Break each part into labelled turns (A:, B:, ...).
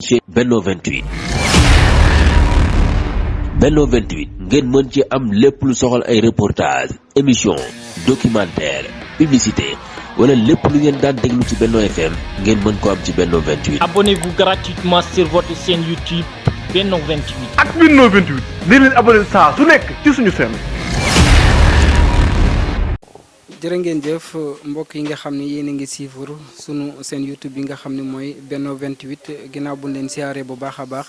A: ci Benno 28 Benno 28 ngeen mën ci am lépp lu soxal ay reportage émission documentaire publicité wala lépp lu ngeen daan déglu ci Benno FM ngeen mën ko am ci Benno 28.
B: Abonnez-vous gratuitement sur votre chaîne YouTube Benno 28.
C: ak Benno 28 di leen abonné saa su nekk ci suñu chaîne.
D: jërë ngeen jëf mbokk yi nga xam ne yéen a ngi suivre sunu seen YouTube bi nga xam ne mooy Benno 28 ginnaaw bu leen siyaaree bu baax a baax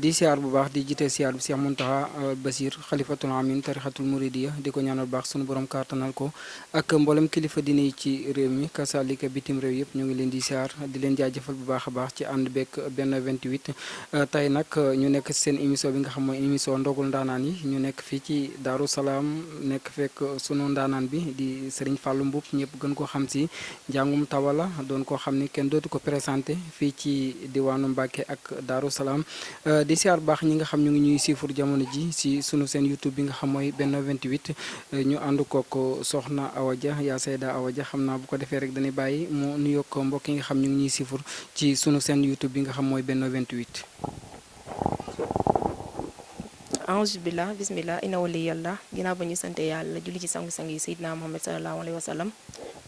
D: di siyaar bu baax di jiite siyaar bi Cheikh Mountakha Bassir xalifatul amin tarixatul muridiya di ko ñaanal baax sunu borom kàttanal ko ak mboolem kilifa diine yi ci réew mi kasalika bitim réew yëpp ñu ngi leen di siyaar di leen jaajëfal bu baax a baax ci ànd beeg Benno 28 tey nag ñu nekk seen émission bi nga xam mooy émission ndogul ndaanaan yi ñu nekk fii ci Daaru Salaam nekk fekk sunu ndaanaan bi di Serigne Fallou Mboup ñëpp gën ko xam si njàngum tawala doon koo xam ni kenn dootu ko présenté fii ci diwaanu Mbàkke ak Daaru Salaam di siyaar baax ñi nga xam ñu ngi ñuy siifur jamono ji si sunu seen YouTube bi nga xam mooy Benno 28 ñu ànd kook soxna Awa Dia yaa Seyda Awa Dia xam naa bu ko defee rek dañuy bàyyi mu nuyoog mbokk yi nga xam ñu ngi ñuy siifur ci sunu seen YouTube bi nga xam mooy Benno 28.
E: a'uuzu billah bismillah inna waliyallah ginnaaw ba ñu sante yàlla julli ci sangu-sang yi Seydina Muhammad sallallahu alayhi wa sallam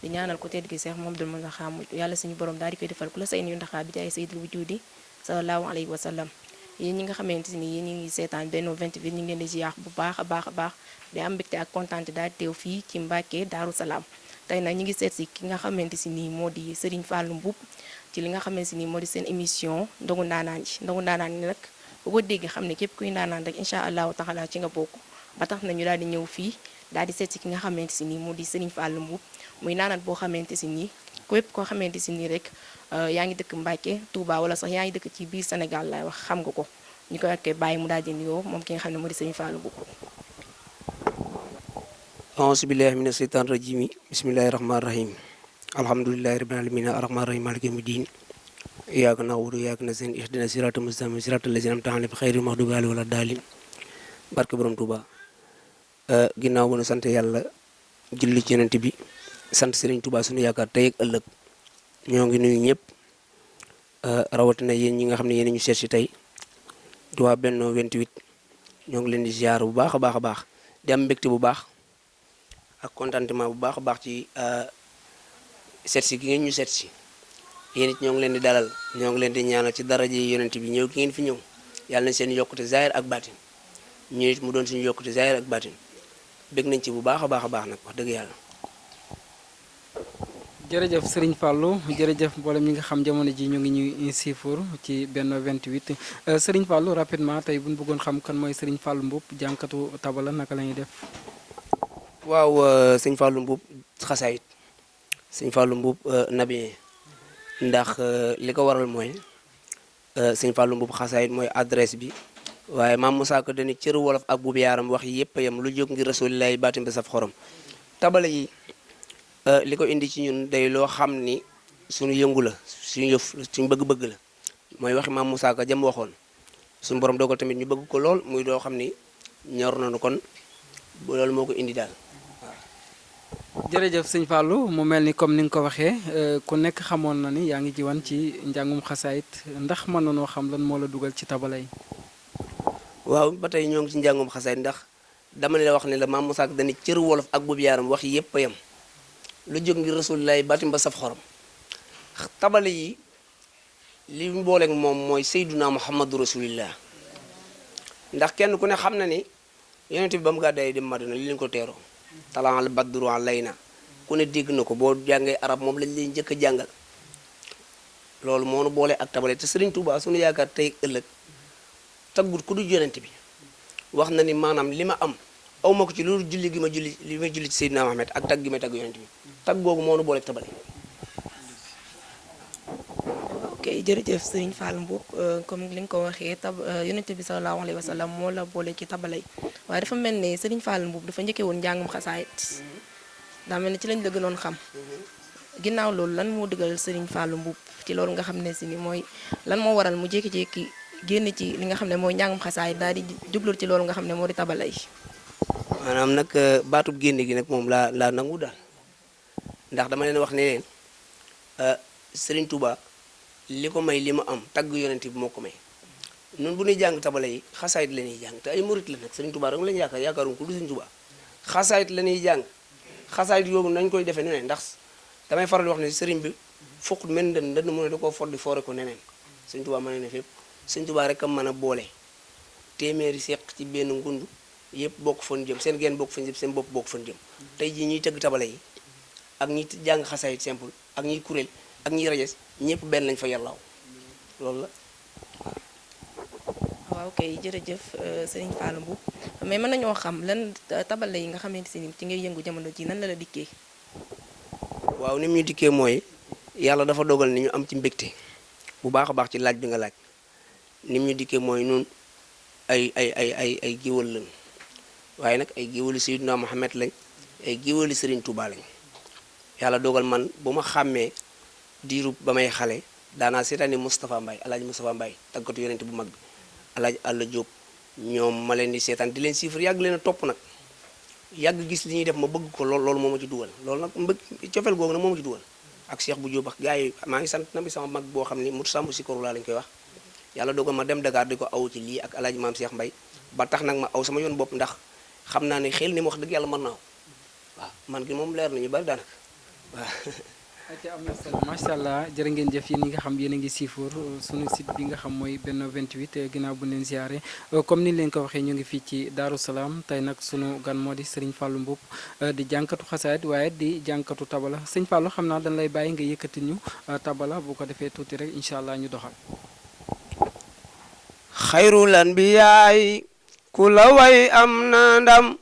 E: di ñaanal ko tedd gi Seex Muhammadul Muntaxa yàlla suñu borom daal di koy defal ku la say yu ndaxaa bi jaay sayyidul wujudi sallallahu alayhi wa sallam yéen ñi nga xamante ni yéen ñi ngi seetaan Benno 28 ñu ngi leen di ziar bu baax a baax di am mbégte ak kontaante daal teew fii ci Mbàkke Daaru Salaam tey nag ñu ngi seet si ki nga xamante si nii moo di Serigne Fallou Mboup ci li nga xamante si nii moo di seen émission ndogu ndaanaan yi nag bu ko dégg xam ne képp kuy ndaanaan rek incha allahu taala ci nga bokk ba tax na ñu daal di ñëw fii daal di seet si ki nga xamante si nii moo di Serigne Fallou Mboup muy naanaan boo xamante si nii képp koo xamante si nii rek yaa ngi dëkk Mbàkke Touba wala sax yaa ngi dëkk ci biir Sénégal laay wax xam nga ko ñu koy ak bàyyi mu daal di nuyoo moom ki nga xam ne moo di Serigne Fallou Mboup.
F: auzu billahi mina sheytaani rajim bismillahi rahmaani rahim alhamdulillahi rabbil alamin arrahmaani rahim maliki yawmi din iyyaka na'budu wa iyyaka nasta'in ihdina siratal mustaqim siratal ladzina an'amta alayhim ghayril maghdubi alayhim wala daalin barke borom Touba ginnaaw bu nu sant yàlla julli ci yonent bi sant Serigne Touba sunu yaakaar tey ak ëllëg ñoo ngi nuyu ñëpp rawatina yéen ñi nga xam ne yéen ñu seet si tey di waa Benno 28 ñoo ngi leen di ziar bu baax a baax di am mbégte bu baax ak contentement bu baax a baax ci seet si gi ngeen ñu seet si yéen it ñoo ngi leen di dalal ñoo ngi leen di ñaanal ci daraja yi yonent bi ñëw gi ngeen fi ñëw yàlla nañ seen yokkute zahir ak baatin ñu it mu doon suñu yokkute zahir ak baatin bég nañ ci bu baax a baax nag wax dëgg yàlla.
D: jërëjëf Serigne Fallou jërëjëf mboolem ñi nga xam jamono ji ñu ngi ñuy siifur ci Benno 28 Serigne Fallou rapidement tey bu ñu bëggoon xam kan mooy Serigne Fallou Mboup jànkatu tabala naka la ñuy def.
F: waaw sëñ Fallou Mboup xasaayit sëñ Fallou Mboup nabiyen ndax li ko waral mooy sëñ Fallou Mboup xasaayit mooy adresse bi waaye maam Moussa Ka dañu cëru wolof ak buubu yaaram wax yëpp yam lu jóg ngir rasulillahi baatim ba saf xorom tabala yi li ko indi ci ñun day loo xam ni suñu yëngu la suñu yëf suñu bëgg-bëgg la mooy waxi maam Moussa Ka jëm waxoon suñu borom dogal tamit ñu bëgg ko lool muy doo xam ni ñor nañu kon loolu moo ko indi daal.
D: jërëjëf sëñ Fallou mu mel ni comme ni nga ko waxee ku nekk xamoon na ni yaa ngi jiwan ci njàngum xasaayit ndax mën nañoo xam lan moo la dugal ci tabala yi.
F: waaw ba tey ñoo ngi ci njàngum xasaayit ndax dama la wax ne la maam Moussa dañu cër wolof ak boobu yaaram wax yëpp a yem lu jóg ngir rasulillahi baatim ba saf xorom tabala yi li mu booleeg moom mooy Seyduna Muhammadu rasulillah ndax kenn ku ne xam na ni yonent bi ba mu gàddaay dem Madina li leen ko teeroo. talaal badru alayna ku ne dégg na ko boo jàngee arab moom lañ leen njëkk a jàngal loolu moo nu boole ak tabale te Serigne Touba suñu yaakaar tey ëllëg taggut ku du yonent bi wax na ni maanaam li ma am aw ma ko ci loolu julli gi ma julli li ma julli ci Seydina Mohamed ak tag gi ma tagg yonent bi tag googu moo nu boole ak tabale.
E: ok jërëjëf Serigne Fallou Mboup comme li nga ko waxee yonent bi sallallahu alayhi wa sallam moo la boole ci tabala yi waaye dafa mel ne Serigne Fallou Mboup dafa njëkkee woon njàngum xasaayit daa mel ne ci lañ la gënoon xam ginnaaw loolu lan moo dëggal Serigne Fallou Mboup ci loolu nga xam ne si ni mooy lan moo waral mu jékki-jékki génn ci li nga xam ne mooy njàngum xasaayit daal di jublu ci loolu nga xam ne moo di tabala yi.
F: maanaam nag baatub génne gi nag moom laa nangu daal ndax dama leen wax ne leen Serigne Touba li ko may li ma am tagg yonent bi moo ko may nun bu ñuy jàng tabala yi xasaayit la ñuy jàng te ay murit la nag Sëriñ Tuubaa rek lañu yaakaaruñ ko du Sëriñ Tuubaa xasaayit la ñuy jàng xasaayit yooyu nañ koy defee neneen ndax damay faral di wax ne sëriñ bi foqut mel ndënd mu ne da koo foddi foore ko neneen Sëriñ Tuubaa mën ne fépp Sëriñ Tuubaa rek a mën a boole téeméeri seq ci benn ngund yëpp bokk fan jëm seen geen bokk fan jëm seen bopp bokk fan jëm tey jii ñuy tëgg tabala yi ak ñi jàng xasaayit simple ak ñiy kuréel ak ñiy rajes ñëpp benn lañ fa yàllaaw loolu la.
E: waaw kay jërëjëf Serigne Fallou Mboup mais mën nañoo xam lan tabala yi nga xamante ni ci ngay yëngu jamono ji nan la dikkee.
F: waaw ni mu ñu dikkee mooy yàlla dafa dogal ni ñu am ci mbégte bu baax a baax ci laaj bi nga laaj ni mu ñu dikkee mooy nun ay géwël lañ waaye nag ay géwëli Seydina Mohamed lañ ay géwëli Serigne Touba lañ yàlla dogal man bu ma xàmmee diirub ba may xale daanaa seetaani Moustapha Mbaye alaaji Moustapha Mbaye tàggatu yonent bu mag bi alaaji Alla Diop ñoom ma leen di seetaan di leen siifar yàgg leen a topp nag yàgg gis li ñuy def ma bëgg ko loolu moo ma ci dugal loolu nag mbëgg cofeel googu nag moo ma ci dugal ak Cheikh bu Diop ak gars yi maa ngi sant na bi sama mag boo xam ne mu sàmbu si koru laa lañ koy wax yàlla dogal ma dem Dakar di ko aw ci lii ak alaaji maam Cheikh Mbaye ba tax nag ma aw sama yoon bopp ndax xam naa ne xel ni ma wax dëgg yàlla mën naa waaw man gi moom leer nañu bari daanaka waaw.
D: am na solo macha allah jërë ngeen jëf yéen ñi nga xam yéen a ngi siifur sunu site bi nga xam mooy Benno 28 ginnaaw bu leen ziare comme ni leen ko waxee ñu ngi fii ci Daaru Salaam tey nag sunu gan moo di Serigne Fallou Mboup di jànkatu xasaayid waaye di jànkatu tabala sëñ Fallou xam naa dañ lay bàyyi nga yëkkati ñu tabala bu ko defee tuuti rek incha allah ñu doxal.
F: xayrul anbiyaay ku la way am na ndam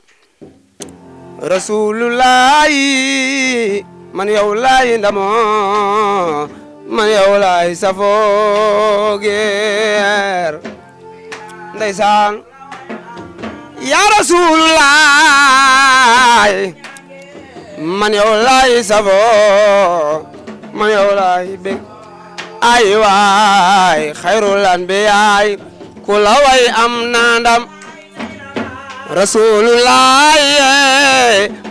F: rasulullahi man yow laay ndamoo man yow laay safoogeer ndeysaan ya rasulullahi man yow laay safoo man yow laay bég ay waay xayrul anbiyaay ku la way am na ndam rasulullahi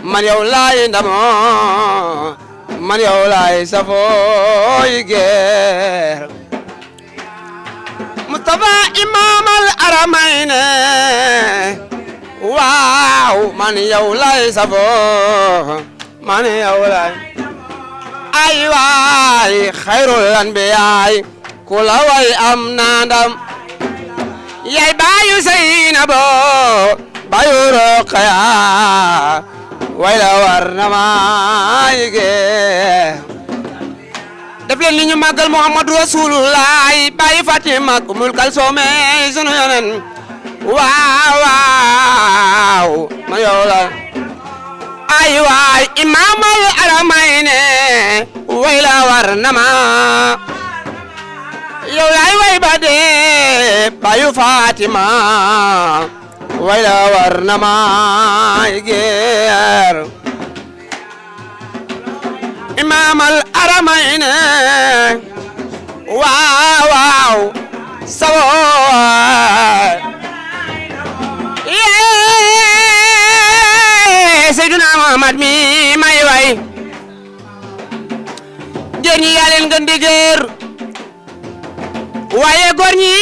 F: man yow laay ndamoo man yow laay safooy geer Mustafa imam al aramayne waaw man yow laay safoo man yow laay ay waay xayrul anbiyaay ku la way am na ndam yaay baayu Seynabo baayu Roqaya way la war na maay geer def leen li ñu màggal Muhammadu Rasulullah baayu Fatima Umul Kalsoom sunu yonen waaw waaw ma yow la ay waay imaamal aramayne way la war na ma yow laay way ba dee baayu Fatima way la war na maay geer imaamal aramayne waaw waaw sawoy Seydina Muhammad mi may way góor ñi yaa leen gën di góor waaye góor ñi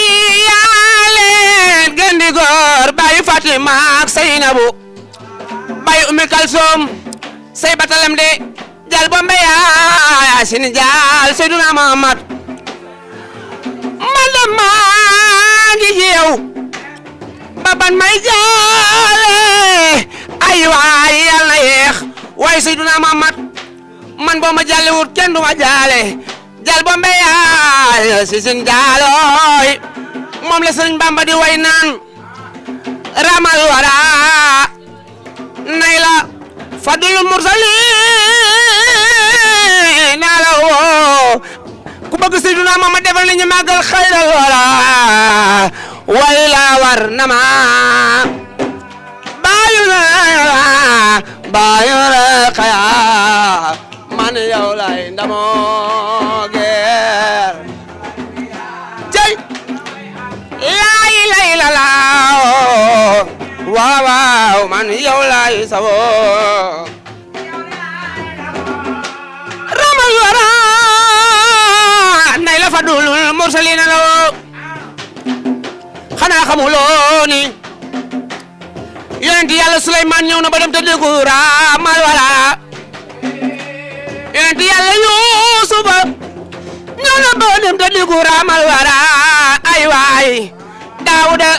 F: yaa leen gën di góor baayu Fatima ak Seynabu baayu Ummi Kalsoom say batalam de jal bombe yaa sin jal Seydina Muhammad man de maa ngi jeew baban may jaale ay waay yal na yeex waaye Seydina Muhammad man boo ma jaale wut kenn du ma jaale jal bombe yaa sin jaalooy moom la Sëriñ Bamba di way naan ramal wara nay la fadul mursaliin naa la woo ku bëgg Seydina Muhammad defal nañu màggal xayral wara way la war na ma baayu Roqaya man yow lay ndamoo geer jey laay lay la laaw waaw waaw man yow lay sawoo ramal wara nay la fadul mursalina la woo xanaa xamuloo ni yonent yàlla Suleymaan ñëw na ba dem te déggu raamal wala yonent yàlla Yuusufa ñëw na ba dem te déggu raamal wala ay waay Daawuda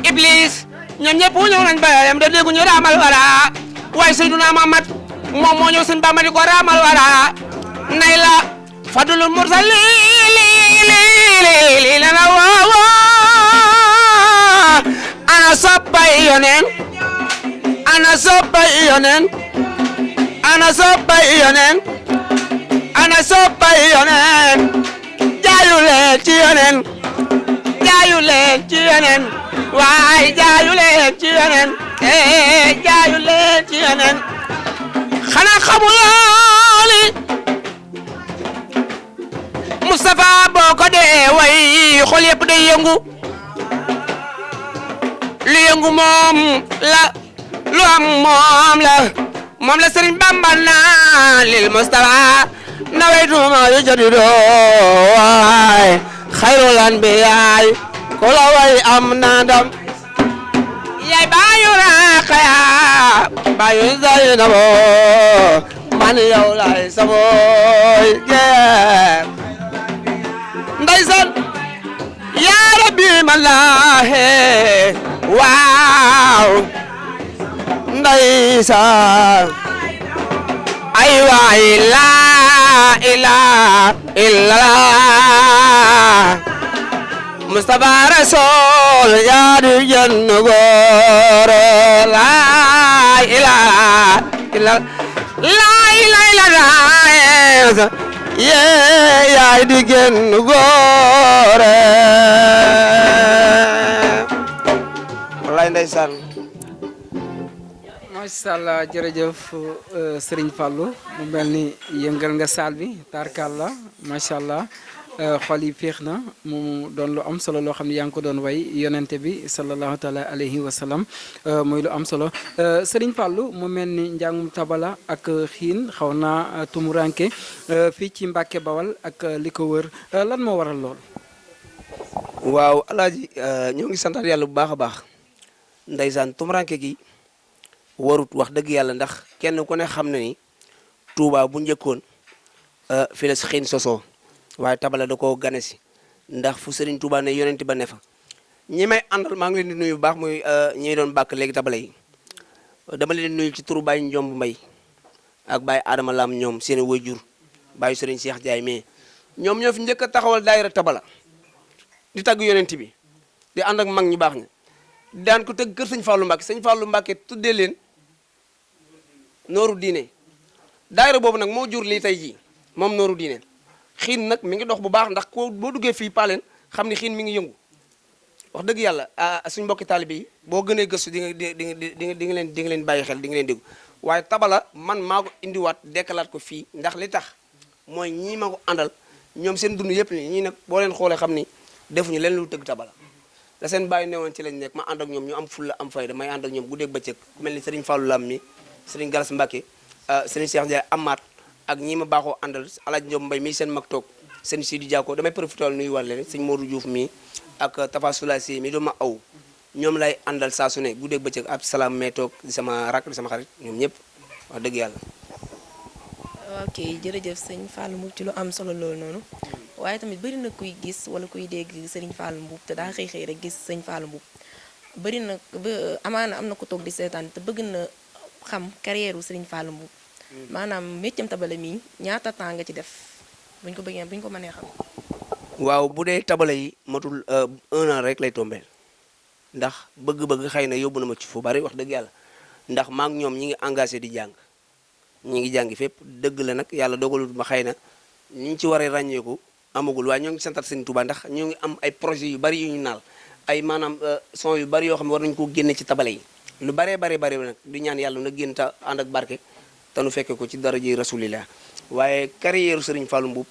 F: Iblis ñoom ñëpp ñëw nañ ba dem te déggu ñu raamal wala waaye Seydina Muhammad moom moo ñëw seen Bamba di ko raamal wala nay la fadlul mursaliin la woo ana soppay yonen ana soppay yonen ana soppay yonen ana soppay yonen jaayu leen ci yonen jaayu leen ci yonen waay jaayu leen ci yonen jaayu leen ci yonen xanaa xamuloo ni Moustapha boo ko dee way xol yëpp day yëngu lu yëngu moom la lu am moom la Serigne Bamba naan lil Moustapha nawaytuma yu jadido waay xayrul anbiyaay ko la way am na ndam yaay baayu Raqaya baayu Zaynabo man yow lay saboy gee ndeysaan yaa rabbi malaahe waaw ndeysaan ay waay laa ilaaha illallah Mustafa Rasul yaa di jënd góor laa ilaaha illallah laa ilaaha illallah yaay di jënd góor wallaay ndeysaan
D: macha allah jërëjëf Serigne Fallou mu mel ni yëngal nga saal bi tarkalla macha allah xol yi féex na mu doon lu am solo loo xam ne yaa ngi ko doon way yonente bi sallallahu taala alayhi wa sallam muy lu am solo Serigne Fallou mu mel ni njàngum tabala ak xiin xaw naa tumuranke fii ci Mbàkke Bawal ak li ko wër lan moo waral lool.
F: waaw alaaji ñoo ngi santaat yàlla bu baax a baax ndeysaan tumuranke gi warut wax dëgg yàlla ndax kenn ku ne xam na ni Touba bu njëkkoon fi la si xiin sosoo waaye tabala da koo gane si ndax fu Serigne Touba ne yonenti ba ne fa ñi may àndal maa ngi leen di nuyu bu baax muy ñi doon bàkk léegi tabala yi dama leen di nuyu ci turu Baye Njomb Mbay ak Baye Adama Lam ñoom seen wayjur Baye Serigne Cheikh Ndiaye mais ñoom ñoo fi njëkk a taxawal daayira tabala di tagg yonenti bi di ànd ak mag ñu baax ña daan ko tëgg kër sëñ Fallou Mbacke sëñ Fallou Mbacke tuddee leen nooru diine daayira boobu nag moo jur lii tey jii moom nooru diine xiin nag mi ngi dox bu baax ndax ko boo duggee fii Paleen xam ni xiin mi ngi yëngu wax dëgg yàlla suñ mbokki taalibe yi boo gënee gëstu di nga leen bàyyi xel di nga leen dégg waaye tabala man maa ko indiwaat dekkalaat ko fii ndax li tax mooy ñii ma ko àndal ñoom seen dund yëpp ni ñii nag boo leen xoolee xam ni defuñu leen lu tëgg tabala la seen bàyyi newoon ci lañ nekk ma ànd ak ñoom ñu am fulla am fayda may ànd ak ñoom guddeeg bëccëg ku mel ni Serigne Fallou Lam mi Serigne Galas Mbacke Serigne Cheikh Ndiaye Amaat ak ñi ma baaxoo àndal Alaaji Njom Mbay mii seen mag toog seen Sidi Diako damay profité nuyu wàll leen sëñ Modou Diouf mii ak Tafa Soulasi mi dooma aw ñoom lay àndal saa su ne guddeeg bëccëg ab salaam mee toog di sama rakk di sama xarit ñoom ñëpp wax dëgg yàlla.
E: ok jërëjëf sëñ Fallou Mboup ci lu am solo loolu noonu waaye tamit bëri na kuy gis wala kuy dégg Serigne Fallou Mboup te daa xëy rek gis sëñ Fallou Mboup bëri na amaana am na ko toog di seetaan te bëgg na xam carrière u Serigne Fallou Mboup maanaam méccam tabala mi ñaata temps nga ci def buñ ko bëggee buñ ko mënee xam.
F: waaw bu dee tabala yi matul 1 an rek lay tombeel ndax bëgg-bëgg xëy na yóbbu na ma ci fu bari wax dëgg yàlla ndax maa ngi ñoom ñi ngi engagé di jàng ñi ngi jàngi fépp dëgg la nag yàlla dogalul ma xëy na ñu ngi ci waree ràññeeku amagul waaye ñoo ngi santat Serigne Touba ndax ñoo ngi am ay projet yu bari yu ñu naal ay maanaam son yu bari yoo xam ne war nañu ko génne ci tabala yi lu baree bari nag di ñaan yàlla na génn ta ànd ak barke te nu fekke ko ci daraja rasulillah waaye carrière Serigne Fallou Mboup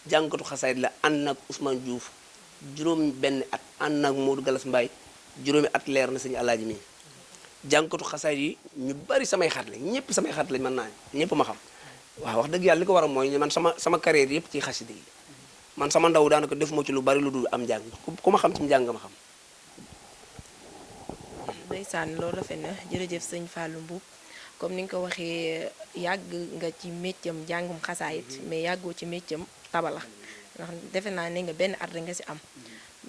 F: jàngkatu xasaayid la ànd nag Ousmane Diouf juróom benn at ànd nag Modou Galas Mbaye juróomi at leer na sëñ Alaaji mi jàngkatu xasaayid yi ñu bari samay xarit lañ ñëpp samay xarit lañ mën naa ñëpp ma xam waaw wax dëgg yàlla li ko waral mooy man sama carrière yëpp ci xasida yi man sama ndaw daanaka defuma ci lu bari lu dul am njàng ku ma xam ci njàng ma xam.
E: ndeysaan loolu rafet na jërëjëf sëñ Fallou Mboup comme ni nga ko waxee yàgg nga ci méccam jàngum xasaayit mais yàggoo ci méccam tabala ndax defe naa ne nga benn at rek nga si am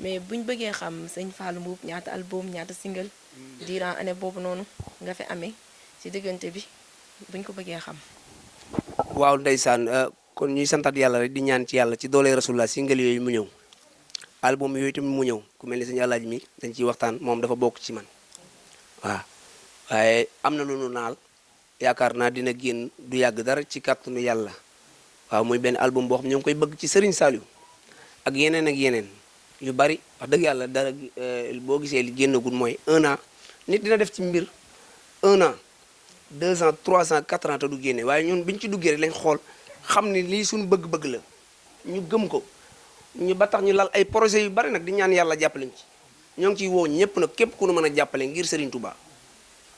E: mais buñ bëggee xam sëñ Fallou Mboup ñaata album ñaata single durant année boobu noonu nga fi amee si diggante bi buñ ko bëggee xam.
F: waaw ndeysaan kon ñuy santat yàlla rek di ñaan ci yàlla ci doole rasulullah single yooyu mu ñëw album yooyu tamit mu ñëw ku mel ni sëñ Alaaji mi dañ ciy waxtaan moom dafa bokk ci man waaw waaye am na lu nu naal yaakaar naa dina génn du yàgg dara ci kàttanu yàlla waaw muy benn album boo xam ñu ngi koy bëgg ci Serigne Saliou ak yeneen yu bari wax dëgg yàlla dara boo gisee li génnagul mooy 1 an nit dina def ci mbir 1 an 2 ans 3 ans 4 ans te du génne waaye ñun biñ ci duggee rek lañ xool xam ni lii suñu bëgg-bëgg la ñu gëm ko ñu ba tax ñu lal ay projets yu bari nag di ñaan yàlla jàppaleñ ci ñoo ngi ciy woo ñëpp nag képp ku nu mën a jàppale ngir Serigne Touba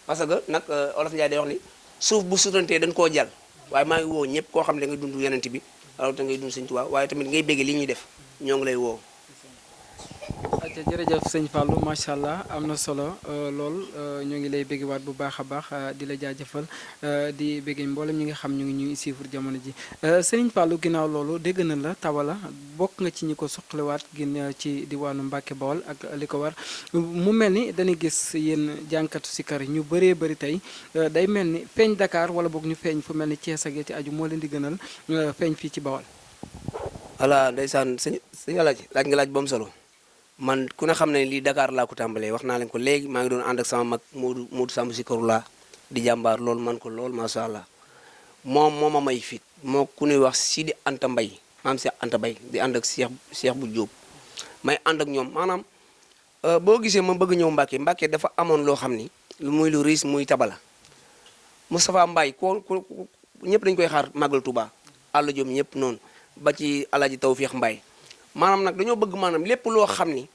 F: parce que nag Olof Ndiaye day wax ni suuf bu sutantee dañ koo jàll waaye maa ngi woo ñëpp koo xam ne da ngay dund yonent bi rawatina ngay dund Serigne Touba waaye tamit ngay bégge li ñuy def ñoo ngi lay woo.
D: aca jërëjëf sëñ Fallou macha allah am na solo lool ñoo ngi lay béggewaat bu baax a baax di la jaajëfal di bégge mboolem ñi nga xam ñu ngi ñuy suivre jamono ji sëriñ Fallou ginnaaw loolu dégg na la tabala bokk nga ci ñi ko suqaliwaat gin ci diwaanu Mbàkke Bawol ak li ko war mu mel ni dañuy gis yéen jànkatu sikar yi ñu bëree bëri tey day mel ni feeñ Dakar wala boog ñu feeñ fu mel ni Thiès ak ci aju moo leen di gënal feeñ fii ci Bawol.
F: voilà ndeysaan sëñ Alaaji laaj nga laaj ba mu solo man ku ne xam ne lii Dakar laa ko tàmbalee wax naa leen ko léegi maa ngi doon ànd ak sama mag Modou Samb si karu laa di jàmbaar loolu man ko lool macha allah moom moo ma may fit moo ku ñuy wax Sidi Anta Mbay maam Cheikh Anta Mbay di ànd ak Cheikh bu Jóob may ànd ak ñoom maanaam boo gisee ma bëgg ñëw Mbàkke dafa amoon loo xam ni muy lu riis muy tabala Moustapha Mbaye ko ñëpp dañu koy xaar màggal Touba àll jom ñëpp noonu ba ci Alaaji Tawfiix Mbaye maanaam nag dañoo bëgg maanaam lépp loo xam ni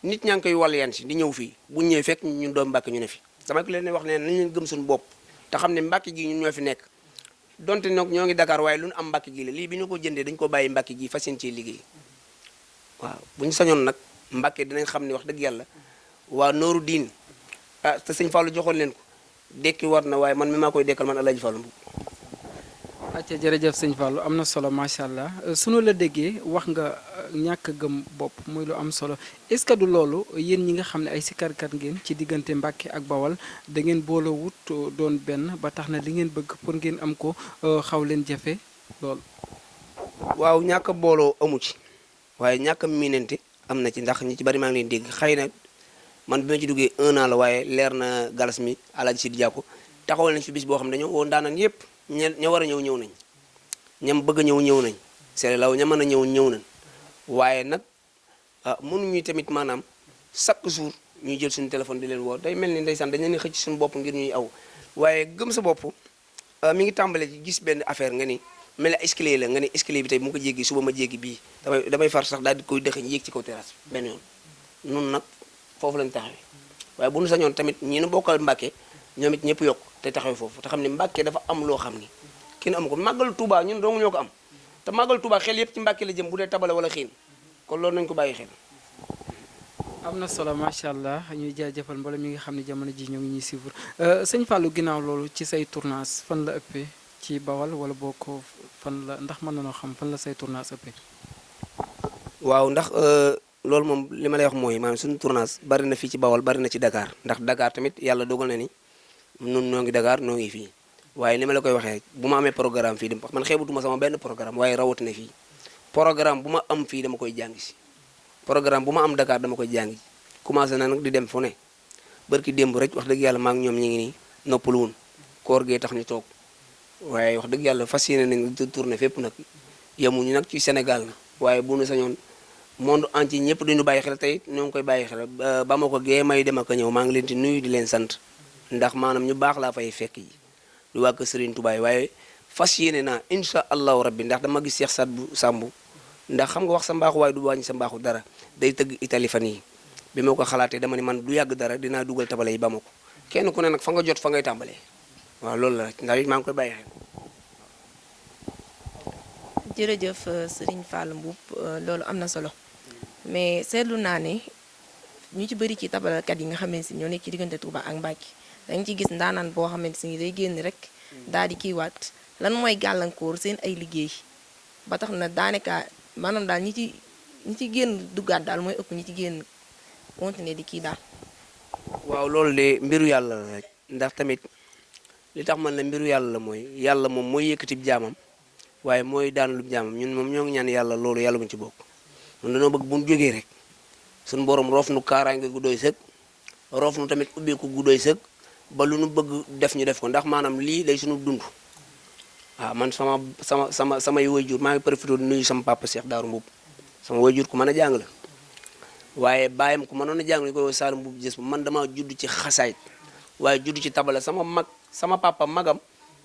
F: nit ñaa ngi koy wàll yan si di ñëw fii bu ñëwee fekk ñun doom Mbàkke ñu ne fi dama ko leen wax ne nañ leen gëm suñu bopp te xam ne Mbàkke gi ñun ñoo fi nekk donte nag ñoo ngi Dakar waaye lu ñu am Mbàkke gi la lii bi ñu ko jëndee dañu ko bàyyi Mbàkke gi fas yéene cee liggéey waaw bu ñu sañoon nag Mbàkke dinañ xam ne wax dëgg yàlla waa nooru diin te sëñ Fallou joxoon leen ko dekki war na waaye man mi maa koy dekkal man Alaaji Fallou
D: acca jërëjëf sëñ Fallou am na solo macha allah sunu la déggee wax nga ñàkk gëm bopp muy lu am solo est-ce que du loolu yéen ñi nga xam ne ay sikarkat ngeen ci diggante Mbàkke ak Bawal da ngeen boole wut doon benn ba tax na li ngeen bëgg pour ngeen am ko xaw leen jafe loolu.
F: waaw ñàkk a booloo amu ci waaye ñàkk a miinante am na ci ndax ñi ci bari maa ngi leen dégg xëy na man bi ma ci duggee 1 an la waaye leer na galas mi Alaaji Sidi Diako taxawal nañ fi bis boo xam ne dañoo woon daanaan yëpp. ña war a ñëw nañ ñam bëgg a ñëw nañ c'est law ña mën a ñëw nañ waaye nag mënuñu tamit maanaam chaque jour ñuy jël suñu téléphone di leen woo day mel ni ndeysaan dañ leen xëcc suñu bopp ngir ñuy aw waaye gëm sa bopp mi ngi tàmbale ci gis benn affaire nga ni mel ni escalier la nga ni escalier bi tey mu ko jéggi suba ma jéggi bii damay far sax daal di koy dëxëñ yéeg ci kaw terrasse benn yoon nun nag foofu lañ taxawee waaye bu ñu sañoon tamit ñi nu bokkal Mbàkke ñoom it ñëpp yokk te taxaw foofu te xam ne Mbàkke dafa am loo xam ni kenn amu ko màggal Touba ñun dong ñoo ko am te màggal Touba xel yëpp ci Mbàkke la jëm bu dee tabale wala xiin kon loolu nañu ko bàyyi xel.
D: am na solo macha allah ñuy jaajëfal mboolem ñi nga xam ne jamono ji ñoo ngi ñuy suivre sëñ Fallou ginnaaw loolu ci say tournage fan la ëppee ci Bawal wala boo ko fan la ndax mën na noo xam fan la say tournage ëppee.
F: waaw ndax loolu moom li ma lay wax mooy maanaam suñu tournage bari na fii ci Bawal bari na ci Dakar ndax Dakar tamit yàlla dogal na ni. nun noo ngi Dakar noo ngi fii waaye li ma la koy waxee bu ma amee programme fii man xeebutuma sama benn programme waaye rawatina fii programme bu ma am fii dama koy jàng si programme bu ma am Dakar dama koy jàng commencé na nag di dem fu ne barki démb rek wax dëgg yàlla maa ngi ñoom ñi ngi nii noppaluwun koor gee tax ñu toog waaye wax dëgg yàlla fas yéene nañ tourné fépp nag yemuñu nag ci Sénégal na waaye bu nu sañoon monde entier ñëpp duñu bàyyi xel tey ñoo ngi koy bàyyi xel ba ma ko gee may dem ak a ñëw maa ngi leen di nuyu di leen sant ndax maanaam ñu baax laa fay fekk yi du wàkk Serigne Touba waaye fas yéene naa incha allahu rabbi ndax dama gis Cheikh Sadbu Sambu ndax xam nga wax sa mbaaxu waaye du wàññi sa mbaaxu dara day tëgg Italie fan yi bi ma ko xalaatee dama ne man du yàgg dara dinaa dugal tabale yi ba ma ko kenn ku ne nag fa nga jot fa ngay tàmbalee waaw loolu la ndax it maa ngi koy bàyyi xel.
E: jërëjëf Serigne Fall Mboup loolu am na solo mais seetlu naa ne ñu ci bëri ci tabalakat yi nga xamante si ñoo nekk ci diggante Touba ak Mbacké da nga ciy gis ndaanaan boo xamante si day génn rek daal di kiiwaat lan mooy gàllankoor seen ay liggéey ba tax na daanaka maanaam daal ñi ci génn duggaat daal mooy ëpp ñi ci génn continuer di kii daal.
F: waaw loolu de mbiru yàlla la rek ndax tamit li tax man la mbiru yàlla la mooy yàlla moom mooy yëkkati jaamam waaye mooy daan lu jaamam ñun moom ñoo ngi ñaan yàlla loolu yàlla buñ ci bokk ñun dañoo bëgg bu ñu jógee rek suñu borom roof nu kaaraange gu doy sëg roof nu tamit ubbeeku gu doy sëg ba lu nu bëgg def ñu def ko ndax maanaam lii day suñu dund waaw man samay waajur maa ngi profité di nuyu sama papa Cheikh Darou Mboup sama waajur ku mën a jàng la waaye bàyyam ku mënoon a jàng ñu koy wax Saalum Mboup gis man dama judd ci xasaayit waaye judd ci tabala sama papa magam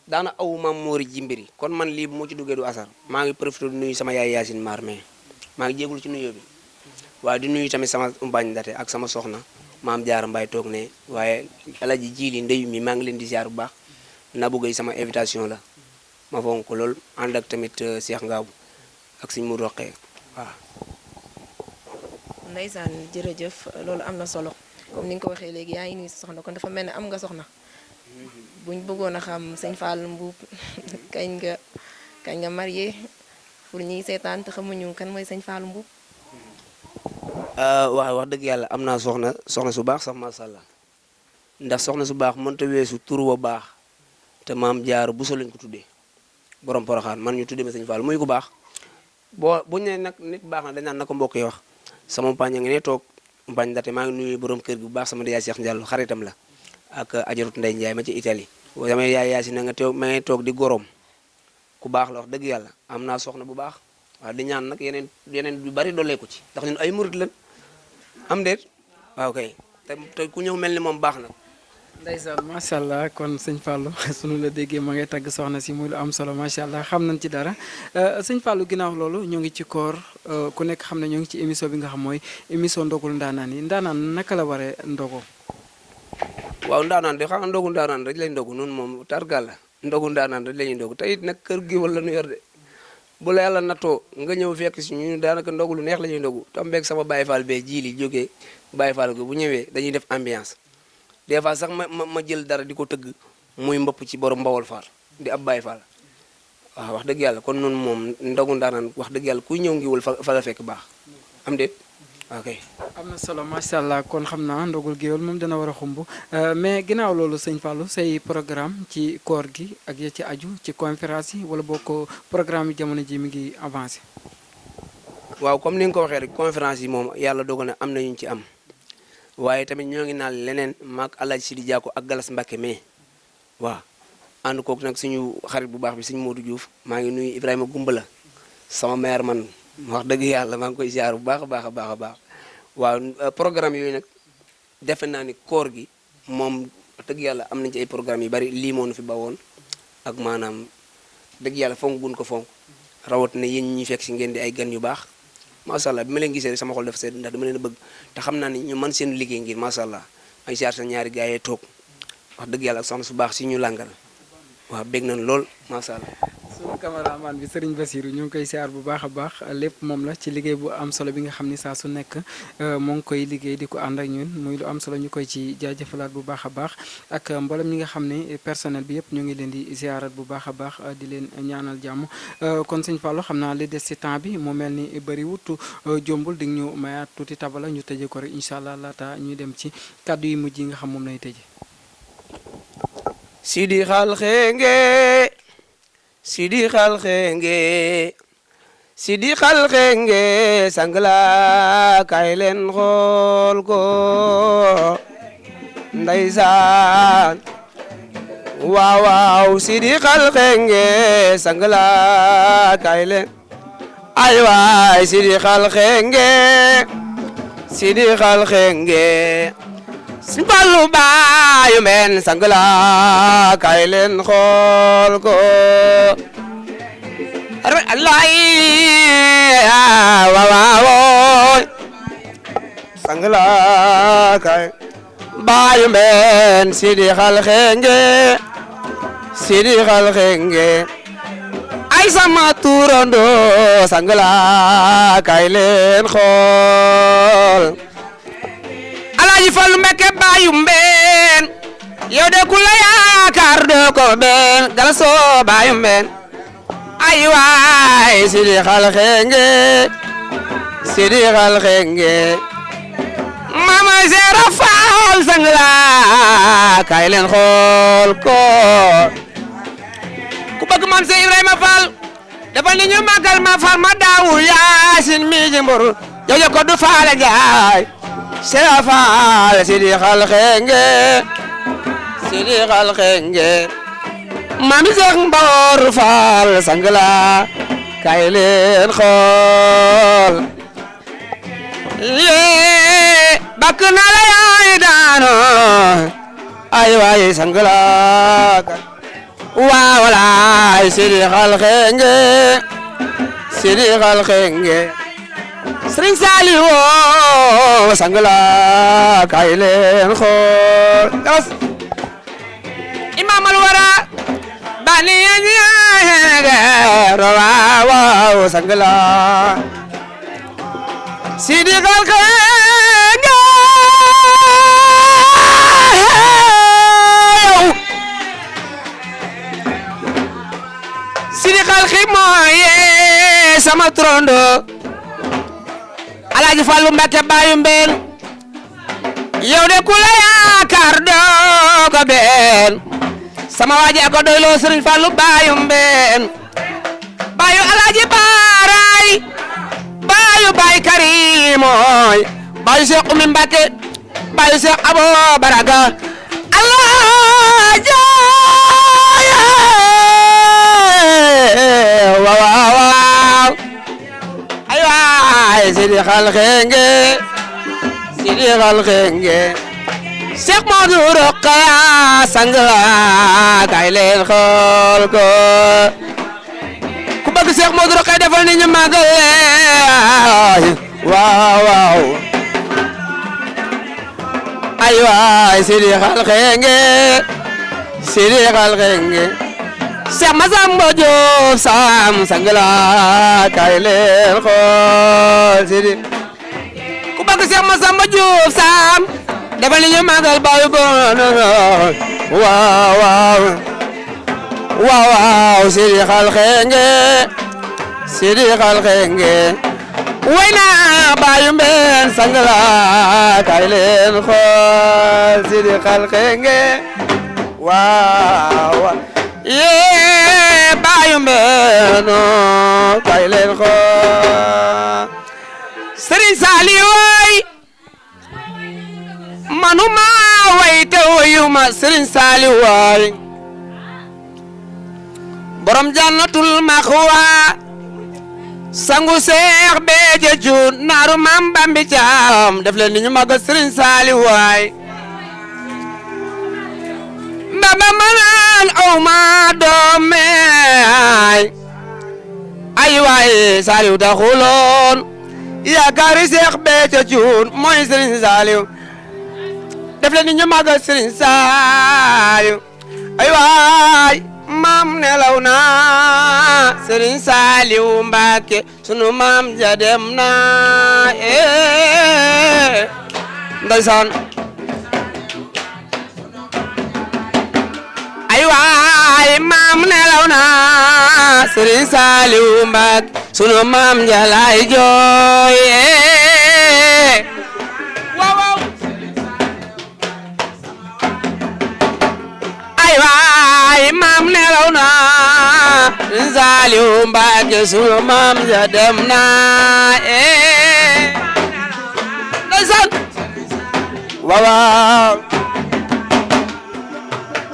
F: daana aw maam moori jimbiri kon man lii bu moo ci duggee du asar maa ngi profité di nuyu sama yaay Yacine Mar mais maa ngi jéegul ci nuyoo bi waaye di nuyu tamit sama mbañ ndate ak sama soxna maam Jaara Mbaay toog ne waaye alaji jiili ndeyu mi maa ngi leen di ziar bu baax na bëggee sama invitation la ma fonk ko lool ànd ak tamit Cheikh Ngaabu ak suñ mu roqee waaw.
E: Ndeysaan jërëjëf loolu am na solo comme ni nga ko waxee léegi yaa ngi nuyu sa soxna kon dafa mel ne am nga soxna buñ bëggoon a xam sëñ Fall Mboup kañ nga marié pour ñiy seetaan te xamuñu kan mooy sëñ Fall Mboup.
F: waaw wax dëgg yàlla am naa soxna su baax sax macha allah ndax soxna su baax mënta weesu tur wa baax te maam jaar bu so lañ ko tuddee borom Poroxaan man ñu tuddee ma sëñ Fall muy ku baax buñ ne nag nit baax na dañ naan na ko mbokk yi wax sama mpañ nga ne toog mpañ date maa ngi nuyu borom kër gi bu baax sama yaay Cheikh Ndiallo xaritam la ak ajarut Ndey Njaay ma ci Italie sama yaay Yaasin na nga teew ma ngay toog di gorom ku baax la wax dëgg yàlla am naa soxna bu baax waaw di ñaan nag yeneen yu bari dollee ko ci ndax ñun ay murit lañ am déet waaw kay te ku ñëw mel ni moom baax na.
D: ndeysaan macha allah kon sëñ Fallou sunu la déggee ma ngay tagg soxna si muy lu am solo macha allah xam nañ ci dara sëñ Fallou ginnaaw loolu ñoo ngi ci koor ku nekk xam ne ñoo ngi ci émission bi nga xam mooy émission ndogul ndaanaan yi ndaanaan naka la waree ndogo.
F: waaw ndaanaan de xam nga ndogu ndaanaan rek lañ ndogu noonu moom targal la ndogu ndaanaan rek la ñuy ndogu te it nag kër gi wala nu yor de bu la yàlla nattoo nga ñëw fekk si ñu daanaka ndogu lu neex la ñuy ndogu tam beeg sama Baye Fall bee ji li jógee Baye Fall ko bu ñëwee dañuy def ambiance des fois sax ma jël dara di ko tëgg muy mbëpp ci borom Mbawol Fall di ab Baye Fall waaw wax dëgg yàlla kon noonu moom ndogu ndaanaan wax dëgg yàlla kuy ñëw ngiwul fa la fekk baax am déet ok.
D: am na solo macha allah kon xam naa ndogul géwél moom dana war a xumb mais ginnaaw loolu sëñ Fallou say programme ci koor gi ak ya ci aju ci conférence yi wala boo ko programme yi jamono ji mi ngi avancé.
F: waaw comme ni nga ko waxee rek conférence yi moom yàlla dogal na am na ñu ci am waaye tamit ñoo ngi naan leneen maak Alaaji Sidi Diako ak Galas Mbacke mais waaw ànd kook nag suñu xarit bu baax bi suñu Modou Diouf maa ngi nuyu Ibrahima Gumbala sama maire man wax dëgg yàlla maa ngi koy ziar bu baax a baax a baax a baax waaw programme yooyu nag defe naa ni koor gi moom dëgg yàlla am nañ ci ay programme yu bari lii moo nu fi bawoon ak maanaam dëgg yàlla fonk gun ko fonk rawat na yéen ñi fekk si ngeen di ay gan yu baax macha allah bi ma leen gisee rek sama xol dafa sedd ndax dama leen a bëgg te xam naa ni ñu man seen liggéey ngir macha allah ay ziar sa ñaari gars yi toog wax dëgg yàlla ak soxna su baax si ñu làngal waaw bég nañ lool macha allah.
D: sunu cameraman bi Serigne Bassirou ñu ngi koy siyaar bu baax a baax lépp moom la ci liggéey bu am solo bi nga xam ni saa su nekk moo ngi koy liggéey di ko ànd ak ñun muy lu am solo ñu koy ci jaajëfalaat bu baax a baax ak mboolem ñi nga xam ne personnel bi yëpp ñu ngi leen di ziarat bu baax a baax di leen ñaanal jàmm kon sëñ Fallou xam naa li des ci temps bi mu mel ni bëri wut jombul di ñu mayaat tuuti tabala ñu tëjee ko rek incha allah laata ñuy dem ci kàddu yu mujj yi nga xam moom lay tëjee.
F: Sidi xalxenge Sidi xalxenge Sidi xalxenge sangla kay leen xool ko ndeysaan waaw waaw Sidi xalxenge sangla kay leen ay waay Sidi xalxenge Sidi xalxenge Sëñ Fallu baayu men sangla kay leen xool ko Allah waaw sangla kay baayu men Sidi xalxenge Sidi xalxenge ay sama turando sangla kay leen xool Alaaji Fallu Mbakke baayu mbeen yow de ku la yaakaar doo ko benn Galasoo baayu mbeen ay waay Sidi xal xenge Sidi xal xenge mama Seera Faal sangla kay leen xool ko ku bëgg Maam Seex Ibrahima Fall dafa ni ñu màggal ma far ma daawu Yaasin mi jimbur jojo ko du faale jaay Seera Faal Sidi xal xenge Sidi xal xenge Mami Seex Mboor Faal sangla kay leen xool yee bakk na la yaay daano ay waay sangla waa walaay Sidi xal xenge Sidi xal xenge Sëriñ Saaliw sangla kay leen xool Imam al wara bani yañege waaw sangla Sidi xal xenge Sidi xal xi mooye sama trondo Alaaji Fallu Mbakke baayu mbeen yow de ku la yaakaar doo ko benn sama waaji ko doyloo Sëriñ Fallu baayu mbeen baayu Alaaji Baaraay baayu baay Karimooy baayu Seex Umi Mbakke baayu Seex Abo Baraga Alaaji waaw ay waay Sidi xal xenge Sidi xal xenge Seex Moodu Rokhaya sangla kay leen xool ko ku bëgg Seex Moodu Rokhaya defal ni ñu màggal waaw ay waay Sidi xal xenge Sidi xal xenge Seex Masamba Jóob Sam sangla kay leen xool Sidi ku bëgg Seex Masamba Jóob Sam defal ni ñu màggal baayu bon waaw Sidi xal xenge Sidi xal xenge way na baayu mbeen sangla kay leen xool Sidi xal xenge waaw yee baayu mbeen kay leen xool Sëriñ Saaliw way manuma way te wayuma Sëriñ Saaliw way borom jannatul maxwa sangu Seex Béthio Thioune naaru Maam Bambi Caam def leen ni ñu màggal Sëriñ Saaliw waay baba manaan aw ma doome ay waay Saaliw da xuloon yaakaari Seex Béthio Thioune mooy Sëriñ Saaliw def leen ni ñu màggal Sëriñ Saaliw ay waay maam nelaw na Sëriñ Saaliw Mbàkke sunu maam ja dem na ndeysaan ay waay maam nelaw na Sëriñ Saaliw Mbàkke sunu maam ja lay jooy waaw ay waay maam nelaw na Sëriñ Saaliw Mbàkke sunu maam ja dem na ndeysaan waaw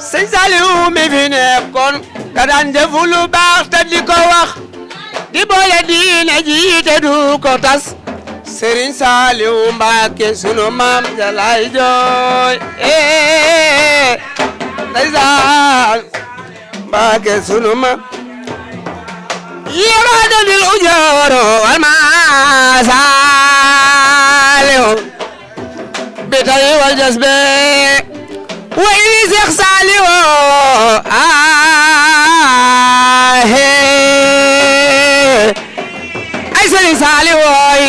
F: Sëriñ Saaliw mi fi nekkoon ka daan def lu baax te di ko wax di boole diine ji te du ko tas Sëriñ Saaliw Mbàkke sunu maam ja lay jooy ndeysaan Mbàkke sunu maam yema dalil ujooro wal ma Saaliw bitay wal jasbe way ni Seex Saaliw saali wooy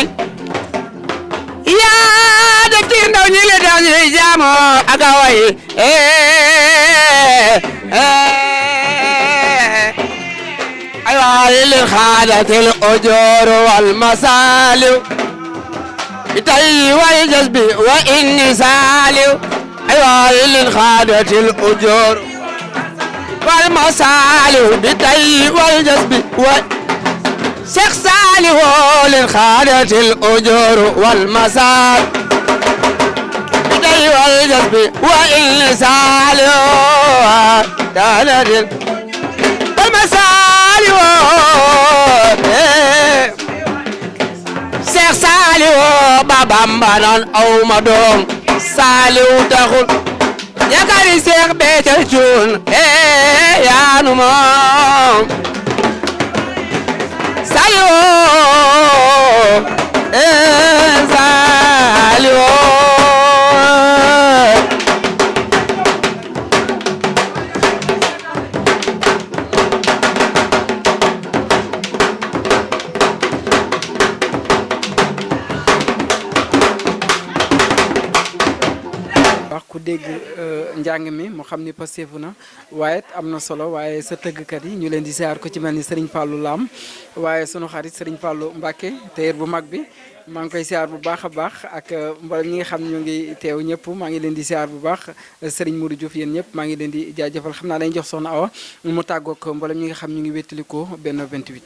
F: yaa de ci ndaw ñi le tax ñuy jaamu ak a way ay waay li xaadatil ujoor wal masaaliw bitay wal jasbi wa inni saaliw ay waay li xaadatil ujoor wal masaaliw bitay wal jasbi wa Cheikh Saliou li xaadatil ujoor wal masaaliw bitay wal jasbi wa inni saaliw daanatil wal masaaliw Cheikh Saliou ba Bamba naan aw ma doom Saliou taxul yakari Cheikh Béthio Thioune yaanu moom Saliou Saliou
D: ku dégg njàng mi mu xam ni pasteefu na waaye am na solo waaye sa tëggkat yi ñu leen di siyaar ko ci mel ni Serigne Fallou Lam waaye sunu xarit Serigne Fallou Mbacke téer bu mag bi maa ngi koy siyaar bu baax a baax ak mboolem ñi nga xam ñu ngi teew ñëpp maa ngi leen di siyaar bu baax Serigne Modou Diouf yéen ñëpp maa ngi leen di jaajëfal xam naa dañuy jox soxna Awa mu tàggoog mboolem ñi nga xam ñu ngi wéttalikoo Benno 28.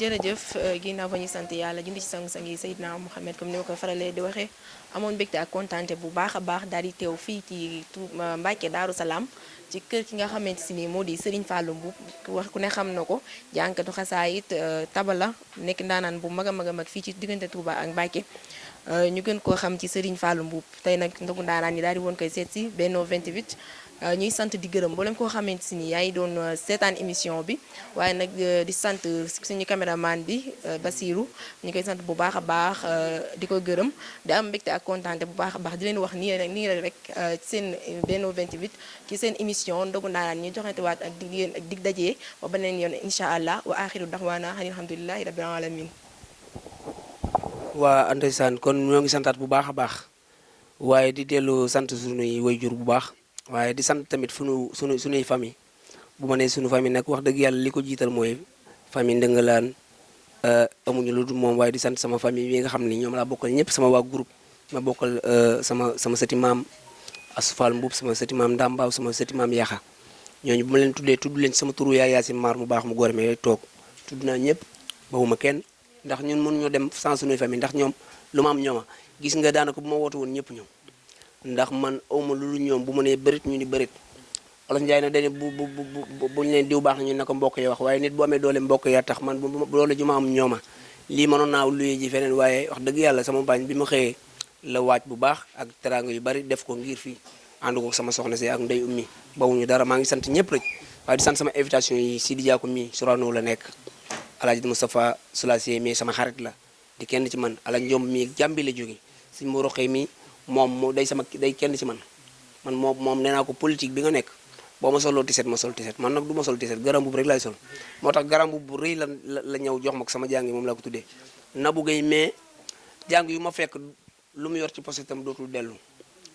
E: jërëjëf ginnaaw ba ñu sant yàlla jënd ci sang-sang yi Seydina Mouhamed comme ni ma koy faralee di waxee amoon mbégte ak kontaante bu baax a baax daal di teew fii ci Mbacke Daaru Salaam ci kër ki nga xamante si ni moo di Serigne Fallou Mboup wax ku ne xam na ko jànkatu xasaayit tabala nekk ndaanaan bu mag a mag a mag fii ci diggante Touba ak Mbacke ñu gën koo xam ci Serigne Fallou Mboup tey nag ndogu ndaanaan yi daal di woon koy seet si Benno 28 ñuy sant di gërëm mboolem koo xamante si ni yaa ngi doon seetaan émission bi waaye nag di sant suñu caméraman bi Basirou ñu koy sant bu baax a baax di ko gërëm di am mbégte ak kontaante bu baax a baax di leen wax nii rek seen Benno 28 ci seen émission ndogu ndaanaan ñu joxantewaat ak dig dajee ba beneen yoon incha allah wa axiru daxwaana alhamdulilahi rabbil alamin
F: waa ndeysaan kon ñoo ngi santaat bu baax a baax waaye di dellu sant sunuy wayjur bu baax waaye di sant tamit sunuy famille bu ma nee sunu famille nag wax dëgg yàlla li ko jiital mooy famille Ndëngalaan amuñu lu dul moom waaye di sant sama famille bi nga xam ni ñoom laa bokkal ñëpp sama waa groupe ma bokkal sama sëti maam Asfal Mbuub sama sëti maam Ndambaaw sama sëti maam Yaxa ñooñu bu ma leen tuddee tudd leen ci sama turu yaay Yaasin Maar mu baax mu góor me toog tudd naa ñëpp bawuma kenn ndax ñun mënuñoo dem sans sunuy famille ndax ñoom lu ma am ñooma gis nga daanaka bu ma wootu woon ñëpp ñoom ndax man awma lu ñoom bu ma nee bërit ñu ni bërit Olof Njaay na dañu buñ leen diw baax na ñu ne ko mbokk yi wax waaye nit bu amee doole mbokk yaa tax man doole ju ma am ñooma lii mënoon naa luye ji feneen waaye wax dëgg yàlla sama bañ bi ma xëyee la waaj bu baax ak teraanga yu bari def ko ngir fii ànd ko sama soxna si ak ndey ummi bawuñu dara maa ngi sant ñëpp rek waaye di sant sama invitation yi Sidi Diakou mi Sorano la nekk Alaaji Moustapha Soulassié mi sama xarit la di kenn ci man ala njom mi Gàmbi la jóge si mu roxee mi moom day kenn ci man moom nee naa ko politique bi nga nekk boo ma soloo tiset ma sol tiset man nag du ma sol tiset garam bu rek laay sol moo tax garam bu rëy la ñëw jox ma ko sama jàng moom laa ko tuddee Nabou Gueye mais jàng yu ma fekk lu mu yor ci poste itam dootul dellu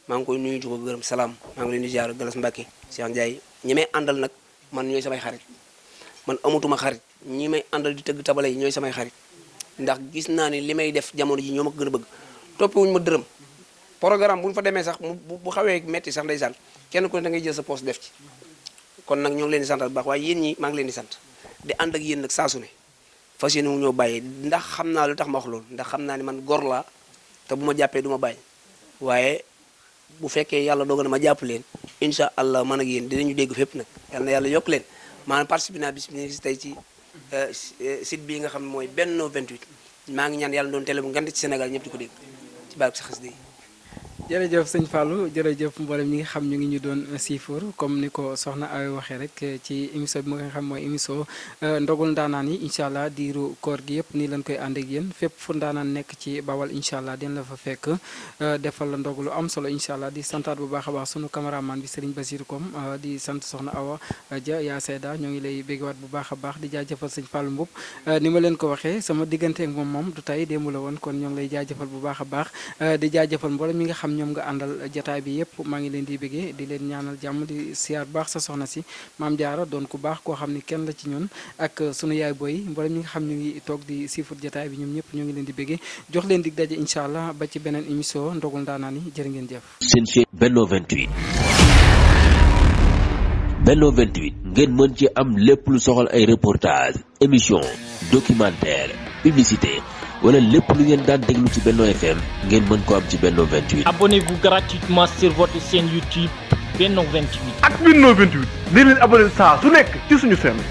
F: maa ngi koy nuyu di ko gërëm salaam maa ngi leen di jaar Galas Mbacke Cheikh Ndiaye ñi may àndal nag man ñooy samay xarit man amatuma xarit ñi may àndal di tëgg tabale yi ñooy samay xarit ndax gis naa ni li may def jamono ji ñoo ma ko gën a bëgg toppewuñu ma dërëm programme bu ñu fa demee sax bu xawee metti sax ndeysaan kenn ku ne da ngay jël sa poste def ci kon nag ñoo ngi leen di santal bu baax waaye yéen ñi maa ngi leen di sant di ànd ak yéen nag saa su ne fas yéene mu ñoo bàyyi ndax xam naa lu tax ma wax loolu ndax xam naa ni man gor laa te bu ma jàppee du ma bàyyi waaye bu fekkee yàlla dogal na ma jàpp leen incha allah man ak yéen dinañu dégg fépp nag yal na yàlla yokk leen maanaam participé naa bis bi tey ci site bii nga xam ne mooy Benno 28 maa ngi ñaan yàlla doon télé bu ngand ci Sénégal ñëpp di ko dégg ci barke sa xas
D: jërëjëf sëñ Fallou jërëjëf mboolem ñi nga xam ñu ngi ñu doon siifur comme ni ko soxna Awa waxee rek ci émission bi nga xam mooy émission ndogul ndaanaan yi incha allah diiru koor gi yëpp nii lañ koy ànd ak yéen fépp fu ndaanaan nekk ci bawal incha allah dina la fa fekk defal la ndog lu am solo incha allah di santaat bu baax a baax sunu cameraman bi Serigne Basirou Kom di sant soxna Awa Dia yaa Seyda ñoo ngi lay béggewaat bu baax a baax di jaajëfal sëñ Fallou Mboup ni ma leen ko waxee sama diggante ak moom du tey démb la woon kon ñoo ngi lay jaajëfal bu baax a baax di jaajëfal mboolem mi nga xam ñoom nga àndal jataay bi yëpp maa ngi leen di bëggee di leen ñaanal jàmm di siyaar baax sa soxna si maam Jaara doon ku baax koo xam ni kenn la ci ñun ak sunu yaay boy mboolem ñi nga xam ñu ngi toog di siifur jataay bi ñoom ñëpp ñoo ngi leen di bëggee jox leen dig daje incha allah ba ci beneen émission ndogul ndaanaan yi jërë ngeen jëf.
A: seen chaîne Benno 28 Benno 28 ngeen mën ci am lépp lu soxal ay reportage émission documentaire publicité wala lépp lu ngeen daan déglu ci Benno FM ngeen mën ko am ci Benno 28.
B: Abonnez-vous gratuitement sur votre chaîne YouTube Benno 28.
C: ak Benno 28 dee leen abonné saa su nekk ci suñu chaîne.